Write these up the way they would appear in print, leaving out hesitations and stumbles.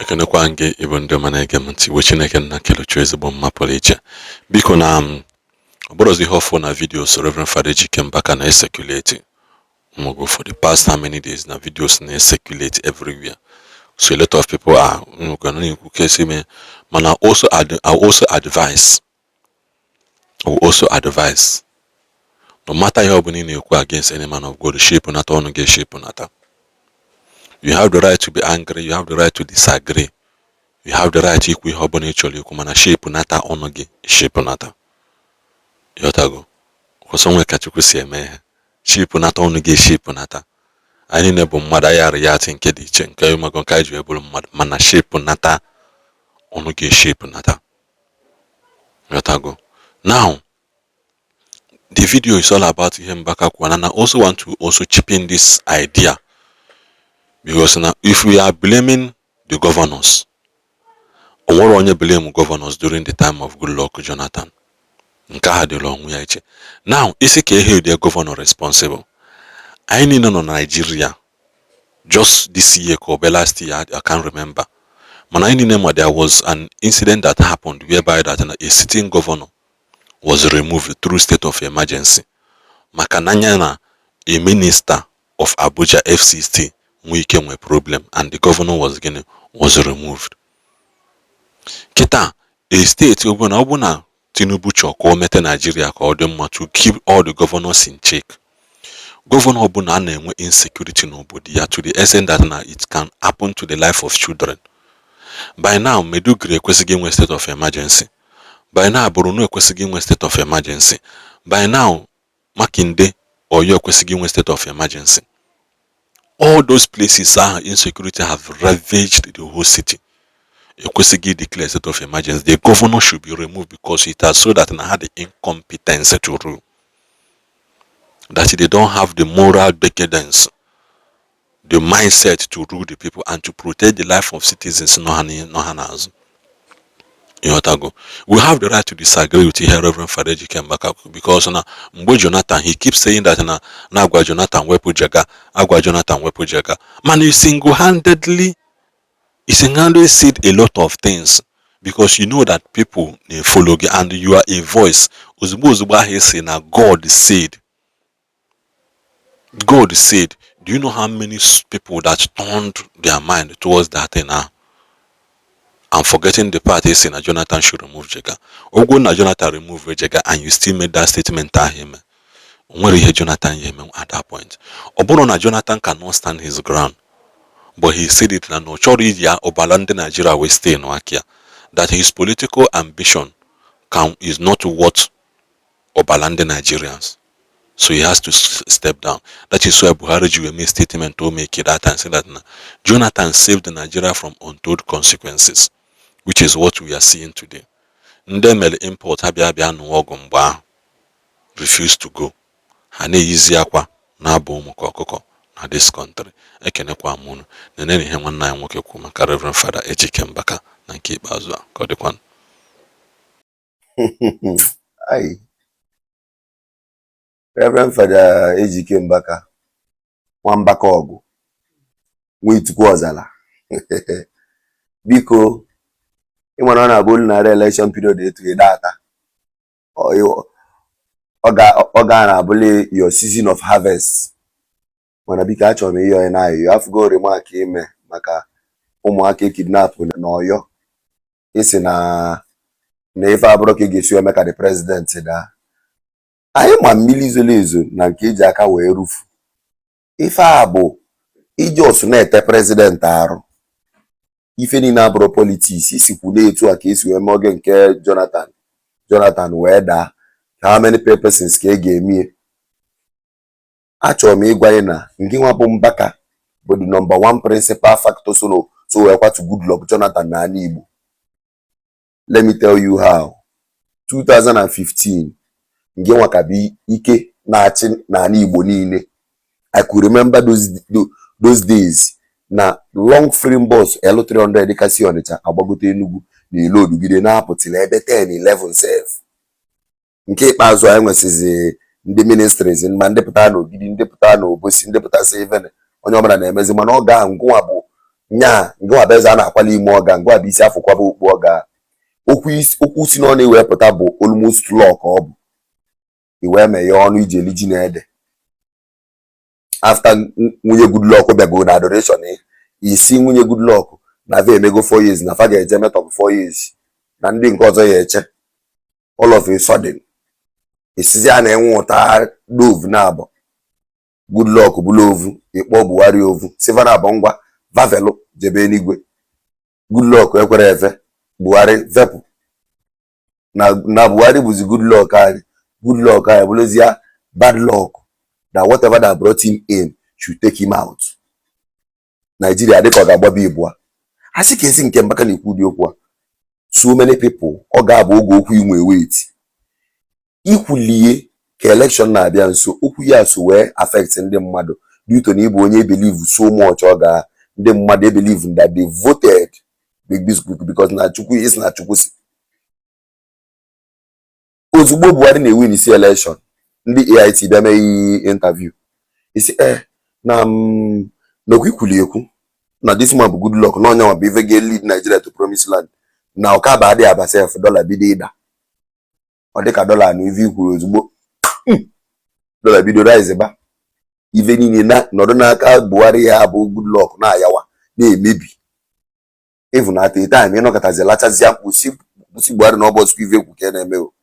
Ekenekwa m gị ịbụ ndị ọma na-ege m ntị. Iwe Chineke nna keluchu ezigbo mma pụrụ iche. Biko, na ọ bụrụzi ihe ọfụ na videos Reverend Father Ejike Mbaka na-ecirculate go for the past how many days na videos na-ecirculate everywhere, so a lot of people are na-ekwu kesi mee. Mana also I also advise, I will also advise, no matter ihe ọbụla ị na-ekwu against any man of God, shape nata ọnụ gị, shape nata. You have the right to be angry, you have the right to disagree, you have the right ikwu ihe ọbụla ị chọrọ ikwu, mana shape nata ọnụ gị, shape nata. Ịghọtago? Kwụsị onwe ka Chukwu si eme ihe. Shape nata ọnụ gị, shape nata. Anyị niile bụ mmadụ, anyị arị ya atị nke dị iche nke ịmago nke anyị ji wee bụrụ mmadụ, mana shape nata ọnụ gị, shape nata. Ịghọtago? Now, the video is all about ihe Mbaka kwuru, and I also want to also chip in this idea, because now if we are blaming the governors, o nwere onye blame governors during the time of Goodluck Jonathan. Nke ahụ dịrị onwe ya iche. Now, isi ka ihe dị governor responsible, anyị niile nọ na Nigeria just this year ka ọ bụ last year, I can't remember, mana anyị niile ma there was an incident that happened whereby that a sitting governor was removed through state of emergency maka na anya na a minister of Abuja FCT nwee ike nwee problem, and the governor was gịnị, was removed. Kịta a steeti ọ bụ na Tinubu chọọ ka o mete Nigeria ka ọ dị mma, to keep all the governors in check, governor ọbụla a na-enwe insecurity n'obodo ya to the extent that na it can happen to the life of children, by now Maiduguri ekwesịghị inwe state of emergency. By now Borno ekwesịghị inwe state of emergency. By now Makinde, Oyo ekwesịghị inwe state of emergency. All those places ahụ insecurity have ravaged the whole city ekwesịghị declare state of emergency. The governor should be removed because it has so that na had the incompetence to rule, that they don't have the moral decadence, the mindset to rule the people and to protect the life of citizens nọ ha nọ ha n'azụ. Ịghọtago? We have the right to disagree with ihe Reverend Father Ejike Mbaka kwuru, because na mgbe Jonathan, he keeps saying that na na-agwa Jonathan wepụ Jega, agwa Jonathan wepụ Jega, mana he single-handedly said a lot of things, because you know that people na-follow gị and you are a voice. Ozugbo ozugbo ahụ esi na God said, God said, do you know how many people that turned their mind towards that thing now and forgetting the part esi na Jonathan should remove Jega? Ogwo na Jonathan remove Jega and you still made that statement ahụ eme, o nwere ihe Jonathan ya eme at that point. Ọ bụrụ na Jonathan cannot stand his ground, but he said it na ọ chọrọ iji ya ọbara ndị Nigeria wee stay n'aka ya, that his political ambition can is not worth ọbara ndị Nigerians, so he has to step down. That is why Buhari ji wee make statement o make that time, say that na Jonathan saved Nigeria from untold consequences, which is what we are seeing today. Ndị mere import ha bịa bịa nụọ ọgụ mgbe ahụ refuse to go, ha na-eyizi akwa na-abụ ụmụ ka ọkụkọ na this country. Ekenekwa m unu. Nene ihe nwanne anyị nwoke kwuo maka Reverend Father Ejike Mbaka na nke ikpeazụ a, ka ọ dịkwanụ. Ai. Reverend Father Ejike Mbaka, nwa Mbaka ọgụ, nwa Ituku Ọzala. Biko, ịmara ọ na-abụ olu narị election period etu data ọ ga na-abụli your season of harvest. Mana biko, achọrọ m ịyọ ya na ayịyọ. Afụgo remark ime maka ụmụaka ekidnap n'Ọyọ, isi na na ife abụrụ ka ị ga-esi eme ka the president daa. Anyị ma mmiri zoro ezo na nke eji aka wee rufu. Ife a bụ iji ọsụ na-ete president arụ. Ife niile abụrụ politics. Isikwu na-etu a ka esi wee mee oge nke Jonathan, Jonathan wee daa. How many persons ka ị ga-emie? Achọrọ m ịgwa gị na nke nwa bụ Mbaka bụ the number one principal factor so no so wee kwatu Goodluck Jonathan n'ala Igbo. Let me tell you how. 2015, nke nwa ka bụ ike na-achị n'ala Igbo niile. I could remember those days na long frame bus L300 kasị Ọnịcha agbagote Enugu na elodugide na-apụtịla ebe 10 11 sef. Nke ikpeazụ anyị nwesịzi ndị ministries, ma ndị pụtara n'Ogidi, ndị pụtara n'Obosi, ndị pụtasị even onye ọbụla na-emezi. Mana ọ ga ngụnwa bụ Nya ngwa bụ eze a na-akwali ime ọga, ngwa bụ isi afụkwaba okpu ọga. Okwu si n'ọnụ ewepụta bụ almost law ka ọ bụ i wee meghee ọnụ iji eli ji na ede. After nwunye Goodluck bịago na adoration, isi nwunye Goodluck na va emego 4 years, na fa ga-eje metọpụ 4 years na ndị nke ọzọ ya eche. All of a sudden, esizi a na-enwe ụta dove na abọ Goodluck bụla ovu, ịkpọ Buhari ovu, siva na abọ ngwa vavelu jebe eluigwe. Goodluck ekwere efe, Buhari vepụ na Buhari bụzi Goodluck anyị. Goodluck anyị bụrụzie bad luck, that whatever that brought him in should take him out. Nigeria dịka ọ ga-agbaba ibua a sị ka esi nke Mbaka na-ekwu ụdị okwu a. So many people, ọ ga-abụ oge okwu inwe wait ikwulie ka election na-abịa nso. Okwu ya so wee affect ndị mmadụ due to na ịbụ onye believe so much. Ọ ga ndị mmadụ believe that they voted because na Chukwu isi na Chukwu si ozugbo Buhari na-ewin isi election, ndị AIT bịa mee interview, isi na n'okwu ikwuli ekwu na this man bụ Goodluck, na onye bụ ife ga-lead Nigeria to promised land, na ọkaba adịghị aba sef. Dollar bido ịda, ọ dịka dollar na ife ikwuru ozugbo, dollar bido rise ba. Ife niile na nọdụ n'aka Buhari ya bụ Goodluck na-ayawa na-emebi. Even at a time ịnọkọtazi lachazịa mkpu si Buhari na ọ bụ ife ekwu ka na-eme o.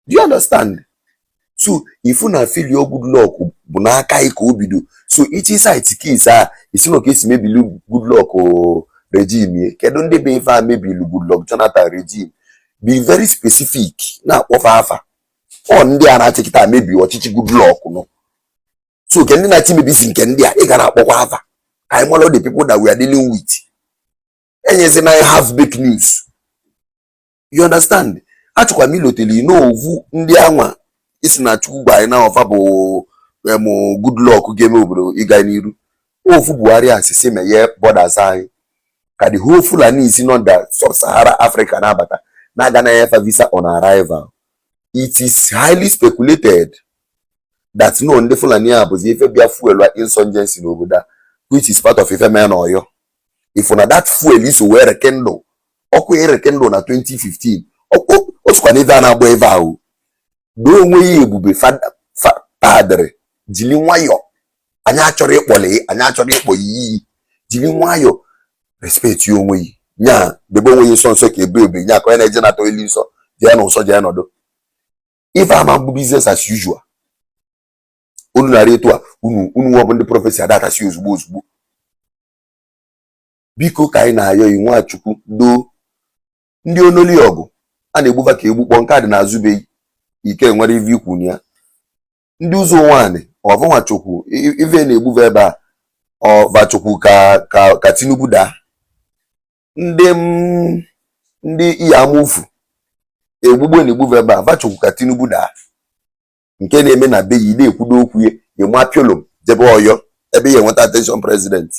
Do you understand? So ifu na failure Goodluck bụ n'aka anyị ka o bido. So ichi site case a isi na ka esi mebili Goodluck regime, kedu ndị bụ ife a mebili Goodluck Jonathan regime? Be very specific, na-akpọfe afa ọ ndị a na-achị kịta mebi ọchịchị Goodluck nọ. So nke ndị na-achị mebisi nke ndị a, ị ga na-akpọkwa afa ka anyị mara the people that we are dealing with. Enyezina anyị half baked news, you understand? Achọkwa m iloteli n'ovu ndị anwa isi na Chukwu gwa anyị na ọfa bụ em Goodluck ga-eme obodo ịga n'iru. Ofu Buhari asịsị meghee borders anyị ka the whole Fulani si nọ na sub-Sahara Africa na-abata, na-aga na-enyefe visa on arrival. It is highly speculated that no, ndị Fulani a bụzi ife bịa fuel insurgency n'obodo a, which is part of ife mee na Ọyọ. If na that fuel iso wee rekindle ọkụ erekindle na 2015, o sokwa na ife a na-agba ebe ahụ doo onwe ya. Ebube padịrị, jiri nwayọ. Anyị achọrọ ịkpọli, anyị achọrọ ịkpọ ya iyi. Jiri nwayọ, respect ya onwe ya, nya debe onwe ya nsọ nsọ ka ebe ebe nya ka onye na-eje na toilet nsọ jee na nsọ jee nọdụ. Ife ama bụ business as usual. Unu nara etu a, unu nwa bụ ndị prophecy adatasi ozugbo ozugbo. Biko, ka anyị na-ayọ yi Nwachukwu doo ndị onoli ọgụ a na-egbufa ka egbukpọ nke a dị n'azụ be ike nwere ive ikwu na ya. Ndị ụzọ nwaanyị ọvụnwachukwu ive na-egbuva ebe a ọvachukwu ka Tinubu daa. Ndị m ndị iya amufu egbugbo na-egbuva ebe a vachukwu ka Tinubu daa. Nke na-eme na be yi na-ekwudo okwu ya, ịma piolom jebe Ọyọ ebe ya enweta attention president.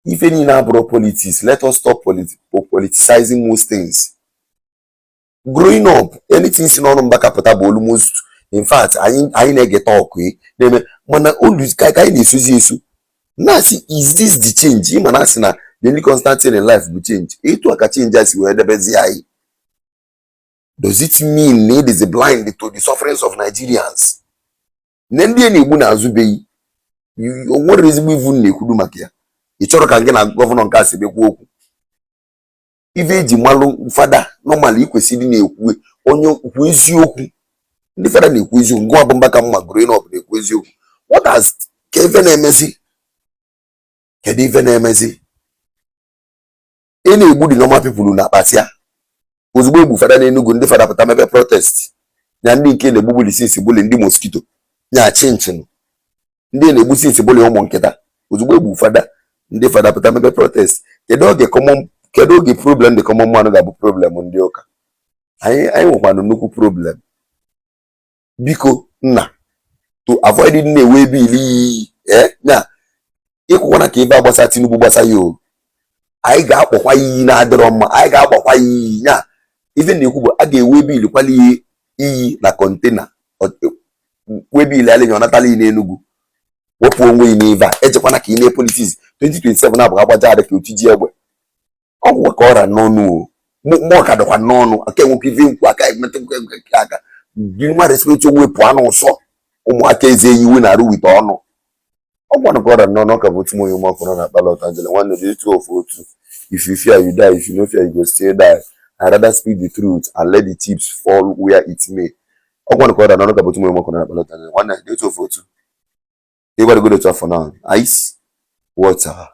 Ife niile abụrụ politics. Let us stop politicizing most things. Growing up, anything si n'ọnụ Mbaka pụta bụ almost, in fact, anyị na-egeta ọkụ na-eme, mana olu ka anyị na-esozi eso na-asị, "Is this the change?" Ịma na asị na the only constant thing in life bụ change. Etu a ka change a si wee debezi anyị, does it mean na it is blind to the sufferings of Nigerians na ndị a na-egbu na-azụbeghị? O nwere ezigbo ivu na-ekwudu maka ya. Ị chọrọ ka gị na governor nke a si bekwu okwu ife eji malụ fada normal ị kwesịrị na-ekwu onye kwu eziokwu. Ndị fada na-ekwu eziokwu. Ngwa bụ Mbaka mma growing up na-ekwu eziokwu. What has ka ife na-emezi? Kedu ife na-emezi? Ị na-egbu the normal people na akpatịa ozugbo egbu fada n'Enugu, ndị fada pụta mebe protest na ndị nke na-egbu since gbuli ndị mosquito nya chinchin, ndị na-egbu since gbuli ụmụ nkịta. Ozugbo egbu fada, ndị fada pụta mebe protest. Kedu oge common, kedu oge problem the common man ga-abụ problem ndị ụka anyị? Anyị nwekwanụ nnukwu problem. Biko nna, to avoid ịdị na-ewe ebe ili nya ịkwụkwana ka ife agbasa Tinubu gbasa ya o. Anyị ga-akpọkwa iyi na-adịrọ mma, anyị ga-agbakwa ya iyi. Nya ife na-ekwu bụ a ga-ewe ebe ilikwala ihe iyi na container webe ili alịnya ọ natala iyi n'Enugu. Wepụ onwe ya n'ife a, ejekwana ka ị na politics. 2027 na-abụ agbaja adị ka otu ji egbe. Ọgwụ ka ọra n'ọnụ o, mụọ ka dọkwa n'ọnụ aka, enwekwa ife nkwu aka emetụ aka gị nwa. Respect onwe, pụọ n'ụsọ ụmụaka eze eyiwe na-arụ wite ọnụ. Ọgwụ ka ọra n'ọnụ. Ọ ka bụ otu onye ụmụaka nọ na Akpala Angela. Nwanne, dị two of otu. If you fear, you die. If you no fear, you go still die. I rather speak the truth and let the chips fall where it may. Ọgwụ ka ọra n'ọnụ, ka bụ otu onye ụmụaka nọ na Akpala Angela. Nwanne, dị two of otu. You gotta go to for now. Ice water.